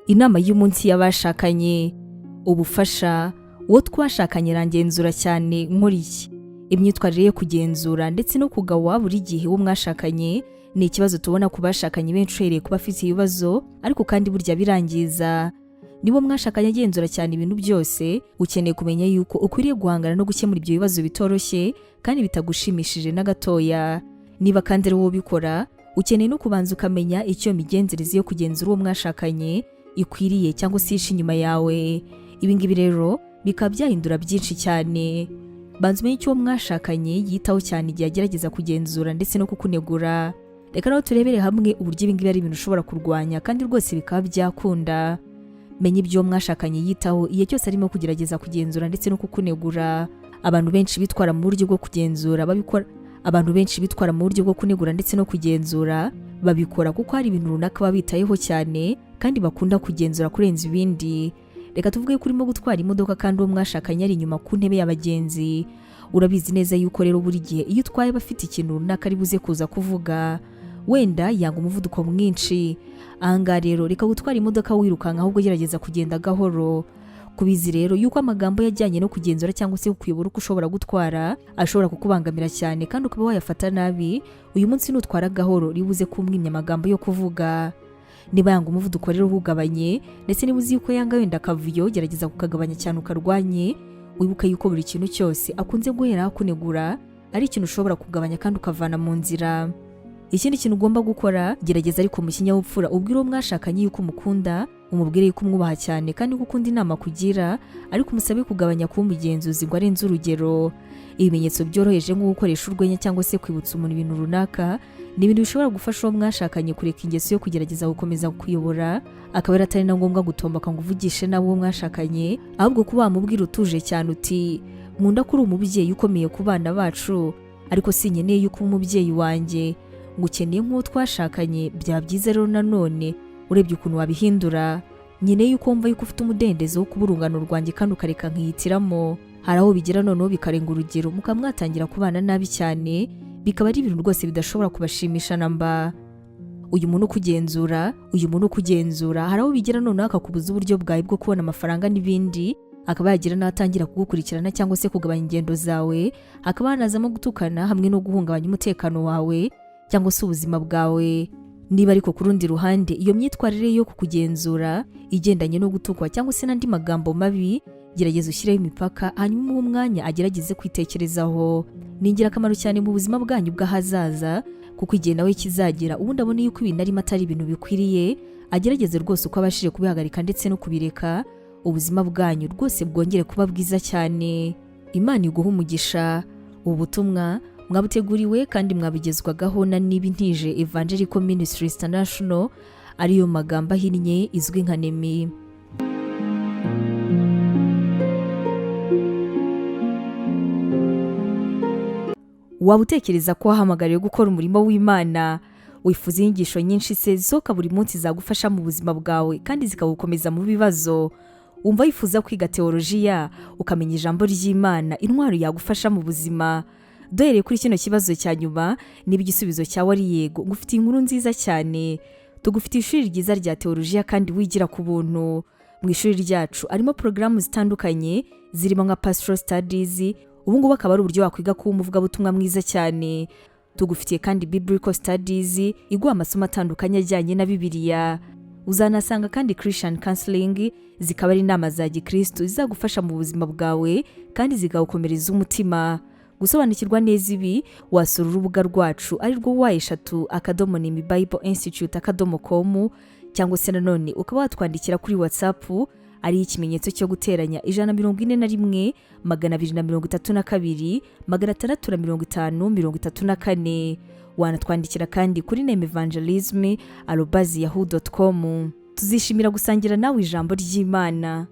Inama y'umunsi y'abashakanye. Ubufasha: uwo twashakanye arangenzura cyane, nkora iki? Imyitwarire yo kugenzura ndetse no kugawa buri gihe uwo mwashakanye ni ikibazo tubona ku bashakanye benshi, uhereye kuba afite ibibazo, ariko kandi burya birangiza. Niba mwashakanye agenzura cyane ibintu byose, ukeneye kumenya yuko ukwiriye guhangana no gukemura ibyo bibazo bitoroshye kandi bitagushimishije na gatoya. Niba kandi ari wowe ubikora, ukeneye no kubanza ukamenya icyo migenzereze yo kugenzura uwo mwashakanye ikwiriye cyangwa se ishe inyuma yawe. Ibi ngibi rero bikaba byahindura byinshi cyane. Banza umenye icyo uwo mwashakanye yitaho cyane igihe agerageza kugenzura ndetse no kukunegura. Reka nawe turebere hamwe uburyo ibi ngibi ari ibintu ushobora kurwanya kandi rwose bikaba byakunda. Menya ibyo uwo mwashakanye yitaho igihe cyose arimo kugerageza kugenzura ndetse no kukunegura. Abantu benshi bitwara mu buryo bwo kugenzura babikora, abantu benshi bitwara mu buryo bwo kunegura ndetse no kugenzura babikora kuko hari ibintu runaka baba bitayeho cyane kandi bakunda kugenzura kurenza ibindi. Reka tuvuge ko urimo gutwara imodoka kandi uwo mwashakanye ari inyuma ku ntebe y'abagenzi. Urabizi neza yuko rero buri gihe iyo utwaye aba afite ikintu runaka ari buze kuza kuvuga, wenda yanga umuvuduko mwinshi. Ahangaha rero reka gutwara imodoka wirukanka, ahubwo gerageza kugenda gahoro. Kubizi rero yuko amagambo yajyanye no kugenzura cyangwa se kukuyobora uko ushobora gutwara ashobora kukubangamira cyane kandi ukaba wayafata nabi, uyu munsi nutwara gahoro ribuze kumwimya amagambo yo kuvuga. Niba yanga umuvuduko rero uhugabanye, ndetse niba uzi yuko yanga wenda akavuyo, gerageza kukagabanya cyane ukarwanye. Wibuke yuko buri kintu cyose akunze guhera akunegura ari ikintu ushobora kugabanya kandi ukavana mu nzira. Ikindi kintu ugomba gukora, gerageza ariko mu kinyabupfura ubwire uwo mwashakanye yuko umukunda, umubwire yuko umwubaha cyane kandi ko ukunda inama kugira, ariko umusabe kugabanya kuba umugenzuzi ngo arenze urugero. Ibimenyetso byoroheje nko gukoresha urwenya cyangwa se kwibutsa umuntu ibintu runaka ni ibintu bishobora gufasha uwo mwashakanye kureka ingeso yo kugerageza gukomeza kuyobora. Akaba ari atari na ngombwa gutomboka ngo uvugishe nawe uwo mwashakanye, ahubwo kuba wamubwira utuje cyane uti: "Nkunda ko uri umubyeyi ukomeye ku bana bacu, ariko sinkeneye yuko uba umubyeyi wanjye, ngukeneye nk'uwo twashakanye. Byaba byiza rero nanone urebye ukuntu wabihindura. Nkeneye yuko wumva yuko ufite umudendezo wo kuba urungano rwanjye kandi ukareka nkihitiramo." Hari aho bigera noneho bikarenga urugero, mukaba mwatangira kubana nabi cyane, bikaba ari ibintu rwose bidashobora kubashimisha na mba. Uyu muntu ukugenzura, hari aho bigera noneho akakubuza uburyo bwawe bwo kubona amafaranga n'ibindi, akaba yagira n'atangira kugukurikirana cyangwa se kugabanya ingendo zawe, hakaba hanazamo gutukana hamwe no guhungabanya umutekano wawe cyangwa se ubuzima bwawe. Niba ariko ku rundi ruhande iyo myitwarire yo kukugenzura igendanye no gutukwa cyangwa se n'andi magambo mabi, gerageza ushyireho imipaka, hanyuma umuhe umwanya agerageze kwitekerezaho. Ni ingirakamaro cyane mu buzima bwanyu bw'ahazaza, kuko igihe nawe kizagera ubundi abone yuko ibintu arimo atari ibintu bikwiriye, agerageze rwose uko abashije kubihagarika ndetse no kubireka, ubuzima bwanyu rwose bwongere kuba bwiza cyane. Imana iguha umugisha. Ubu butumwa mwabuteguriwe kandi mwabigezwagaho na Nibintije Evangelical Ministries International, ariyo magambo ahinnye izwi nka NEMI. Waba utekereza ko wahamagariwe gukora umurimo w'Imana? Wifuza inyigisho nyinshi se zisohoka buri munsi zagufasha mu buzima bwawe kandi zikagukomeza mu bibazo? Wumva wifuza kwiga teolojiya, ukamenya ijambo ry'Imana, intwaro yagufasha mu buzima? Duhereye kuri kino kibazo cya nyuma, niba igisubizo cyawe ari yego, ngufitiye inkuru nziza cyane. Tugufitiye ishuri ryiza rya teolojiya kandi wigira ku buntu. Mu ishuri ryacu harimo porogaramu zitandukanye zirimo nka pastoral studies, ubu ngubu akaba ari uburyo wakwiga kuba umuvugabutumwa mwiza cyane. Tugufitiye kandi biblical studies iguha amasomo atandukanye ajyanye na Bibiliya. Uzanasanga kandi Christian counseling, zikaba ari inama za gikristo zizagufasha mu buzima bwawe kandi zikawukomereza umutima. Gusobanukirwa neza ibi, wasura urubuga rwacu ari rwo www.nemibibleinstitute.com, cyangwa se nanone ukaba watwandikira kuri WhatsApp ari ikimenyetso cyo guteranya 141 232 650 34. Wanatwandikira kandi kuri nemevangelism@yahoo.com. Tuzishimira gusangira nawe ijambo ry'Imana.